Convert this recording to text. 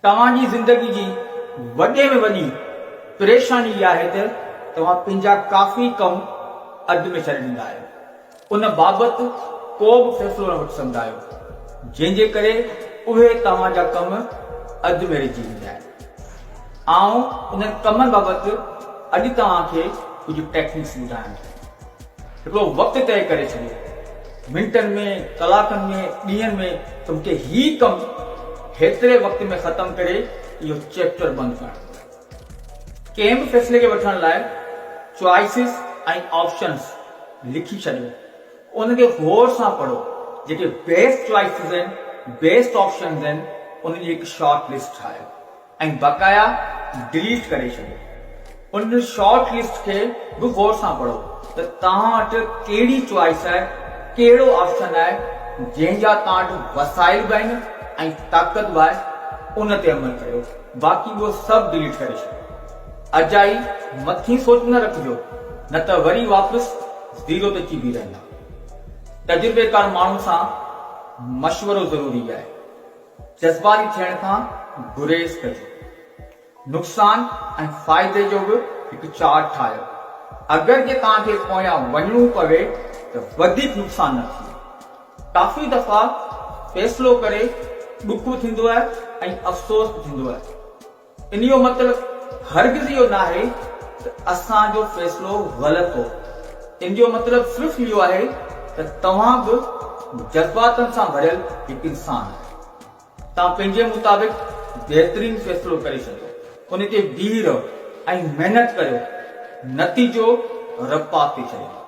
توهان جي زندگي جي وڏي ۾ وڏي پريشاني اها آهي ته توهان پنهنجا ڪافي ڪم اڌ ۾ ڇڏي ڏيندا آهيو. ان بابت ڪو به فيصلو نه وٺي سگهندا آهيو، جنهن جي ڪري اهي توهان جا ڪم اڌ ۾ رهجي ويندا آهن. آئون انهن ڪمن بابت اڄ توهان کي ڪجهه ٽيڪنڪس ٻڌايان ٿو. هڪڙو وقت طئي ڪري ڇڏيو. منٽن ۾، ڪلاڪن ۾، ڏينهن ۾ ته مون کي هي ڪم هيتري وقت ۾ ختم ڪري اهو چيپٽر بند ڪرڻو آهي. ڪنهن به فيصلي کي وٺڻ لاء چوائسز ۽ آپشنز لکي ڇڏيو. ان کي غور سان پڙهو. جيڪي بيسٽ چوائسز آهن، بيسٽ آپشنز آهن، انهن جي هڪ شارٽ لسٽ ٺاهيو. ۽ بقايا ڊليٽ ڪري ڇڏيو. ان شارٽ لسٽ کي به غور سان پڙهو ته توهان وٽ ڪهڙي چوائس آهي، ڪهڙو آپشن آهي جنهن جا توهان وٽ وسائل به آهن ۽ طاقت به آهي ان تي عمل ڪريو باقي ٻيو سڀ ڊليٽ ڪري ڇڏيو. اجائي مٿين سوچ نه رکجو نه ته وري واپس زيرو تي اچي بيهي رهندا. تجربيڪار ماڻهن سان مشورو ضروري آهي. جذباتي ٿيڻ کان گريز ڪجو. نقصان ۽ فائدي جو به هڪ چارٽ ٺاهيو. اگر جي توهان کي پويان وڃڻو پوي ته وڌيڪ نقصان نه ٿئي. ڪافي دفعا فيصلو ڪري ڏک به ٿيندو آهي ۽ افسوس به ٿيندو آهي. ان جو مطلب هرگز اهو ناهي ته اسان جو فيصلو غلط هو. ان جو مطلب صرف اهو آهي ته توهان به جذباتن سان ڀريل هڪ انسان آهيو. توهان پنهنجي مطابق بهترين فيصلو ڪري ڇڏيو، ان تي بيهي رهو ۽ محنت ڪريو، نتيجو رب پاڪ تي ڇڏي ڏيو.